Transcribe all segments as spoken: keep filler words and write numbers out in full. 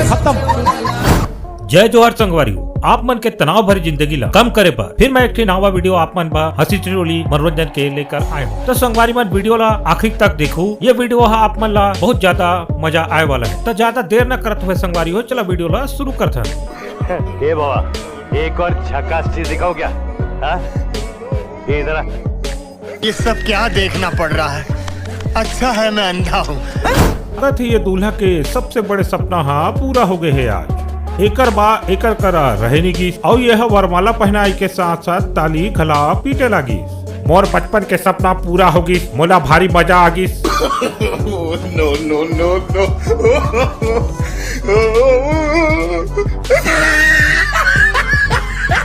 खत्म। जय जोहार संगवारी हो, आप मन के तनाव भरी जिंदगी ला कम करे बर फिर मैं एक ठे नवा वीडियो आप मन बर हंसी ठिठोली मनोरंजन के लेकर आए हूँ। तो संगवारी मन, वीडियो ला आखिरी तक देखो, ये वीडियो हा आप मन ला बहुत ज्यादा मजा आए वाला है। तो ज्यादा देर न करत हुए संगवारी हो, चला वीडियो ला शुरू करथन। ए बाबा, एक और झकास चीज दिखाओ क्या? हाँ? ये इधर आ। ये सब क्या देखना पड़ रहा है? अच्छा है मैं अंधा हूँ। लगत हे ये दूल्हा के सबसे बड़े सपना हा पूरा हो गए हे आज। एकर बा एकर करा रहे नी गिस, अउ ये हा वरमाला पहनाई के साथ साथ ताली घला पीटे लागिस। मोर बचपन के सपना पूरा हो गिस, मोला भारी मजा आ गिस। No, no, no, no।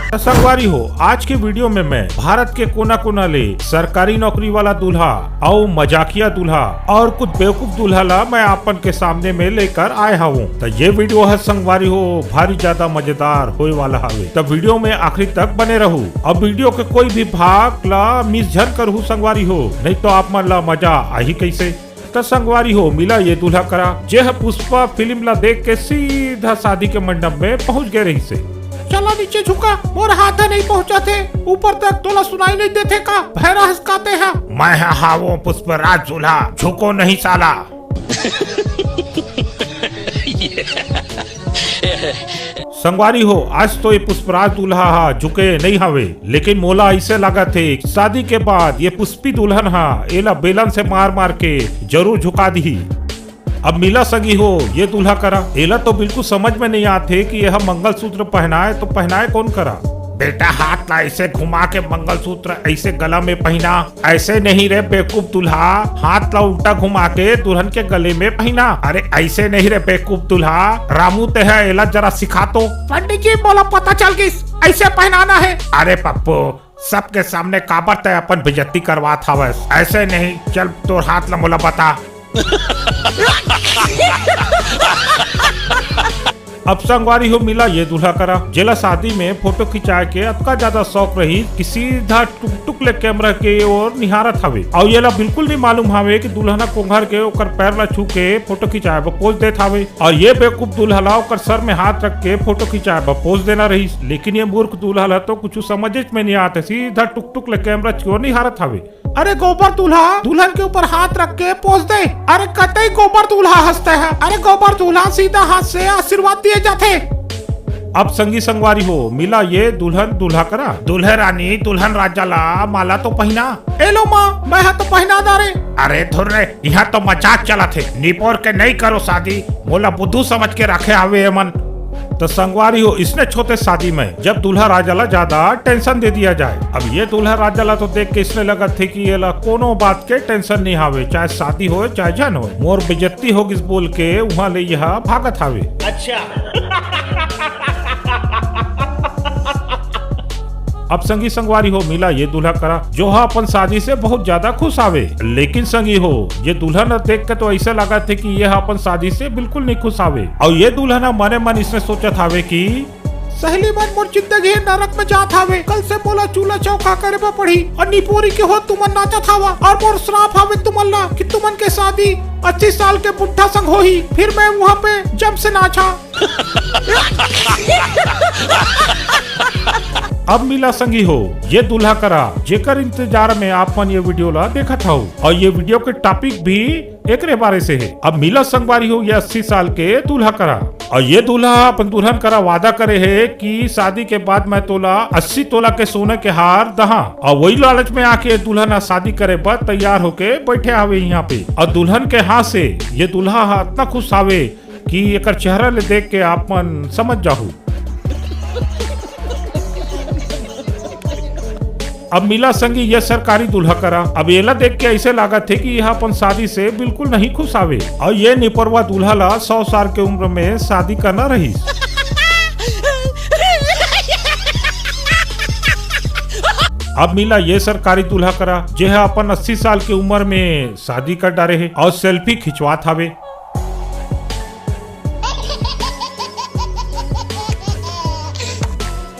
तो संगवारी हो, आज के वीडियो में मैं भारत के कोना कोना ले सरकारी नौकरी वाला दूल्हा अउ मजाकिया दूल्हा और कुछ बेवकूफ दूल्हा ला मैं आपन के सामने में लेकर आए हवूं। तो ये वीडियो है संगवारी हो, भारी ज्यादा मजेदार होए वाला हवे। तो वीडियो में आखिरी तक बने रहू। अब वीडियो के कोई भी भाग ला मिस झन करहू संगवारी हो, नहीं तो आप मन ला मजा आही कैसे। त संगवारी हो, मिला ये दूल्हा करा, जे ह पुष्पा फिल्म ला देख के सीधा शादी के मंडप में पहुंच गए रहिसे। चला नीचे झुका, मोर हाथ ह नहीं पहुंचत हे ऊपर तक, तोला सुनाई नहीं देथे का? भैरा हंसकाते है। मैं ह हावो पुष्पराज दूल्हा, झुको नहीं साला। संगवारी हो, आज तो ये पुष्पराज दूल्हा हा झुके नहीं हवे, लेकिन मोला ऐसे लागत हे, शादी के बाद ये पुष्पी दुल्हन हा एला बेलन से मार मार के जरूर झुका दिही। अब मिला संगी हो ये दूल्हा करा, एला तो बिल्कुल समझ में नहीं आते कि यह मंगलसूत्र पहनाए तो पहनाए कौन करा। बेटा, हाथ ला ऐसे घुमा के मंगलसूत्र ऐसे गला में पहना। ऐसे नहीं रे बेवकूफ दूल्हा, हाथ ला उल्टा घुमा के दुल्हन के गले में पहना। अरे ऐसे नहीं रे बेवकूफ दूल्हा, रामू ते है, एला जरा सिखा तो। पंडित जी, मोला पता चल गिस, ऐसे पहनाना है। अरे पप्पू, सबके सामने काबर तय अपन बेइज्जती करवात हवस? ऐसे नहीं, चल तोर हाथ ला मोला बता। अब संगवारी हो मिला ये दूल्हा करा, जेला शादी में फोटो खिंचाए के अतका ज्यादा शौक रही कि सीधा टुक टुक ले कैमरा के ओर निहारत हवे। और येला बिल्कुल नहीं मालूम हवे कि दुल्हना कोंघर के ओकर पैर ला छू के फोटो खिंचाए बर पोज देत हवे। और ये बेवकूफ दूल्हा ला ओकर सर में हाथ रख के फोटो खिंचाए बर पोज देना रही, लेकिन ये मूर्ख दूल्हा ला तो कुछ समझ में नहीं आते, सीधा टुक टुक ले कैमरा की ओर निहारत हवे। अरे गोबर दूल्हा, दुल्हन के ऊपर हाथ रख के पोज दे। अरे कतई गोबर दूल्हा हंसते हैं। अरे गोबर दूल्हा सीधा हाथ से आशीर्वाद दिए जाते। अब संगी संगवारी हो मिला ये दुल्हन दूल्हा करा। दुल्हे रानी, दुल्हन राजा ला माला तो पहिना। एलो माँ, मैं हा तो पहिना दारे। अरे धुर रे, यहाँ तो मजाक चलत हे। निपोर के नहीं करो शादी, मोला बुद्धू समझ के रखे हवे एमन। तो संगवारी हो, इसने छोटे शादी में जब दूल्हा राजा ला ज्यादा टेंशन दे दिया जाए। अब ये दूल्हा राजा ला तो देख के इसने लगत थे कि ये ला कोनो बात के टेंशन नहीं हावे, चाहे शादी हो चाहे झन हो। मोर बेइज्जती हो गिस बोल के वहां ले यह भागत हावे। अच्छा। अब संगी संगवारी हो मिला ये दूल्हा करा, जो हा अपन शादी से बहुत ज्यादा खुश आवे। लेकिन संगी हो, ये दुल्हन देख के तो ऐसा लगा थे कि ये हा अपन शादी से बिल्कुल नहीं खुश आवे। और ये दुल्हन हा मने मन इसने सोचत हावे कि सहेली मन, मोर जिंदगी नरक में जात हावे। कल से मोला चूल्हा चौका करे बर पड़ही। और निपोरी के हो तुमन नाचत हावा और मोर श्राप हावे तुमन ला कि तुमन के शादी अस्सी साल के बुढ़ा संग होही, फिर मैं वहाँ पे जम से नाचा। अब मिला संगी हो ये दूल्हा करा, जेकर इंतजार में आप मन ये वीडियो ला देखत हव, और ये वीडियो के टॉपिक भी एकरे बारे से है। अब मिला संगवारी हो ये अस्सी साल के दूल्हा करा, और ये दूल्हा अपन दुल्हन करा वादा करे है कि शादी के बाद मैं तोला अस्सी तोला के सोने के हार दहा, और वही लालच में आके दुल्हन ह शादी करे बर तैयार होके बैठे हावे यहाँ पे। और दुल्हन के हाथ से ये दूल्हा ह इतना खुश हावे कि एकर चेहरा ले देख के आप मन समझ जाहू। अब मिला संगी ये सरकारी दूल्हा करा। अब एला देख के ऐसे लागत थे कि यह अपन शादी से बिल्कुल नहीं खुश आवे। और ये निपरवा दूल्हा ला सौ साल के उम्र में शादी करना रही। अब मिला ये सरकारी दूल्हा करा, जे हा अपन अस्सी साल के उम्र में शादी कर डारे है और सेल्फी खिंचवात हावे।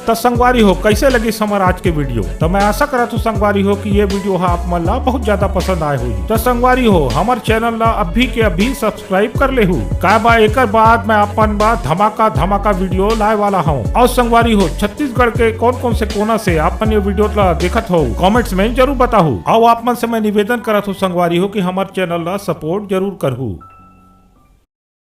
त संगवारी हो, कैसे लगिस हमर आज के वीडियो? त मैं आशा करत हूँ संगवारी हो कि ये वीडियो हा आप मन ला बहुत ज्यादा पसंद आए होही। त संगवारी हो, हमर चैनल ला अभी के अभी सब्सक्राइब कर लेहू, काबर एकर बाद मैं आप मन बर धमाका धमाका वीडियो लाए वाला हूँ। अउ संगवारी हो, छत्तीसगढ़ के कौन कौन से कोना से आप मन ये वीडियो ला देखत हो, कमेंट्स में जरूर बताहू। अउ आप मन से मैं निवेदन करत हूँ संगवारी हो कि हमर चैनल ला सपोर्ट जरूर करहू।